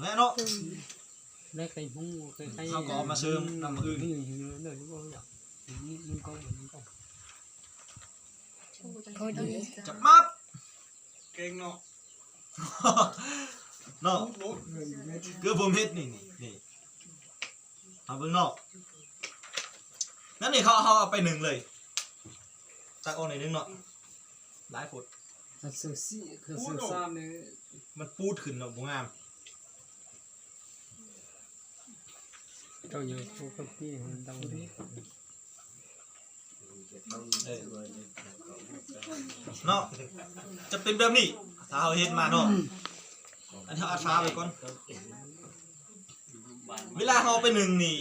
ແລ້ວເນາະ ໄດ້ໄຂ່ຫຸງ ໄຂ່ ໄຂ່ ເຮົາກໍເອົາມາເສີມນຳມື້ອື່ນ ມັນກໍ ມັນກໍ ພໍດີ ຈັບມັບ ເກັ່ງເນາະ ເນາະ ເກືອບບໍ່ເມັດນີ້ ນີ້ ເຮົາເບິ່ງເນາະ ນັ້ນນີ້ເຮົາ ເຮົາເອົາໄປໜຶ້ງເລີຍ ຕັກອອກໜ້ອຍໜຶ່ງເນາະ ຫຼາຍໂພດ ຄັນເຊີງສີ່ ຄັນເຊີງສາມນີ້ ມັນປູດຂຶ້ນເນາະ ບໍ່ງາມ ເຈົ້າຢ່າໂຟກັສທີ່ມັນດຳ ເນາະ ຈະເປັນແບບນີ້ ຖ້າເຮົາເຮັດມາເນາະ ອັນນີ້ເຮົາອັດຝາໄວ້ກ່ອນ ເວລາເຮົາເອົາໄປໜຶ້ງນີ້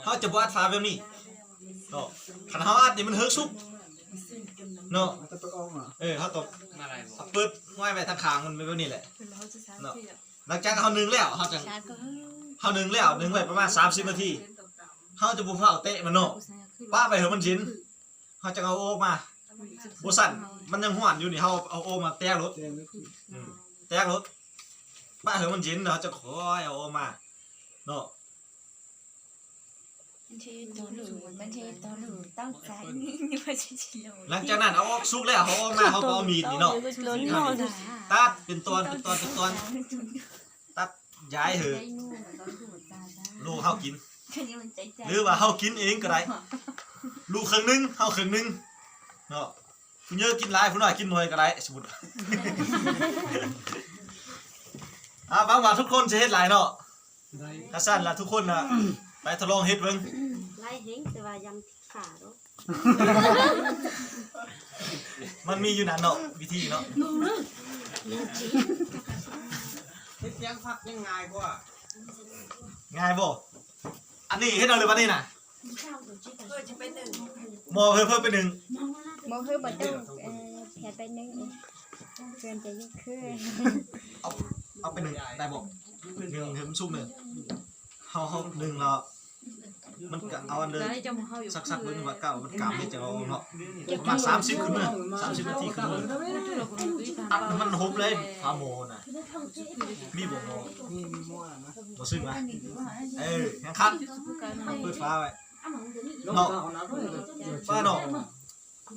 ເຮົາຈະບໍ່ອັດຝາແບບນີ້ເນາະ ຄັນເຮົາອັດນີ້ມັນເຫີກສຸກເນາະ ເອີ ເຮົາຕ້ອງເປີດຫວຍໄວ້ທາງຂ້າງມັນແບບນີ້ແຫຼະເນາະ ຫຼັງຈາກເຮົາໜຶ້ງແລ້ວ ເຮົາຈັ່ງ ເຮົາໜຶ້ງແລ້ວ ໜຶ້ງໄວ້ປະມານສາມສິບນາທີ ເຮົາຈະບໍ່ຟ້າວແຕະມັນເນາະ ປະໄວ້ໃຫ້ມັນເຢັນ ເຮົາຈັ່ງເອົາອອກມາ ບໍ່ຊັ້ນມັນຍັງຮ້ອນຢູ່ນີ້ ເຮົາເອົາອອກມາແຕກໂລດ ອືມ ແຕກໂລດ ປະໃຫ້ມັນເຢັນ ເຮົາຈະຄ່ອຍເອົາອອກມາເນາະ ມັນເທຕໍ່ຫຼູ ມັນເທຕໍ່ຫຼູ ເຕົ້າໃຈນີ້ວ່າຊິຊິໂລ ຫຼັງຈາກນັ້ນເອົາອອກສຸກແລ້ວ ເຮົາເອົາອອກມາ ເຮົາກໍເອົາມີດນີ້ເນາະ ຕັດເປັນຕອນ ເປັນຕອນ ເປັນຕອນ ຕັດຢາຍເຫີ ລູກເຮົາກິນ ຫຼືວ່າເຮົາກິນເອງກໍໄດ້ ລູກເຄິ່ງໜຶ່ງ ເຮົາເຄິ່ງໜຶ່ງເນາະ ຜູ້ໃຫຍ່ກິນຫຼາຍ ຜູ້ນ້ອຍກິນໜ້ອຍກໍໄດ້ ສົມມຸດ ອ່າ ຫວັງວ່າທຸກຄົນຈະເຮັດຫຼາຍເນາະ ໄດ້ ຖ້າຊັ້ນລະທຸກຄົນນະ ໄປທົດລອງເຮັດເບິ່ງ ຫຼາຍແຮງ ແຕ່ວ່າຢ້ານ ຂາເນາະ ມັນມີຢູ່ນັ້ນເນາະ ວິທີເນາະ ເຮັດແກງຜັກຍັງງ່າຍກວ່າ ງ່າຍບໍ່ ອັນນີ້ເຮັດເອົາເລີຍບັດນີ້ນະ ເອີ ຈະໄປໜຶ້ງ ໝໍ້ເພິ່ນ ເພິ່ນໄປໜຶ້ງ ໝໍ້ເພິ່ນບໍ່ຕ້ອງ ເອີ ແພດໄປໜຶ້ງ ເພື່ອນຈະຢູ່ຄື ເອົາ ເອົາໄປໜຶ້ງໄດ້ບໍ່ ໜຶ້ງໃຫ້ມັນສຸກເດີ ເຮົາ ເຮົາໜຶ້ງແລ້ວ ມັນກະເອົາອັນເດີ ສັກໆເບິ່ງວ່າກ້າມັນກາມເຮັດຈັ່ງເອົາເນາະ ປະມານສາມສິບຂຶ້ນເດີ ສາມສິບນາທີຂຶ້ນເດີ ອັດໃຫ້ມັນຫົບເລີຍ ຝາໝໍ້ນະ ມີບໍ່ໝໍ້ ມີ ມີໝໍ້ນະ ບໍ່ຊື້ມາ ເອີ ຍັງຄັກ ເປີດຝາໄວ້ເນາະ ຝາເນາະ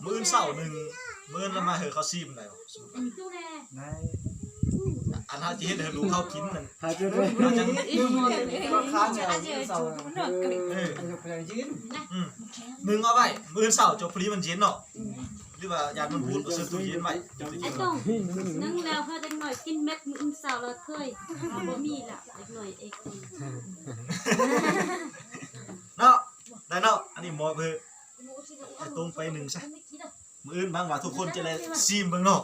ມື້ອື່ນເຊົ້າໜຶ້ງ ມື້ອື່ນລະມາເຮີເຂົາຊີມໄດ້ບໍ່? ໄດ້ ອັນເຮົາຊິເຮັດໃຫ້ລູກເຮົາກິນນັ້ນ ຫາຈະໄດ້ ເອີ ອືມ ໜຶ້ງເອົາໄວ້ ມື້ອື່ນເຊົ້າເຈົ້າ ພໍດີມັນເຢັນເນາະ ຫຼືວ່າຢ້ານມັນບູດກໍໃສ່ຕູ້ເຢັນໄວ້. ໄອ້ຕົງ ໜຶ້ງແລ້ວໃຫ້ເດັກນ້ອຍກິນເມັດ ມື້ອື່ນເຊົ້າລະເຄີຍ ບໍ່ມີລະເດັກນ້ອຍເອກ ເນາະ ໄດ້ເນາະ. ອັນນີ້ມອບໃຫ້ໄອ້ຕົງໄປໜຶ້ງຊະ ມື້ອື່ນຫວັງວ່າທຸກຄົນຈະໄດ້ຊີມເບິ່ງເນາະ.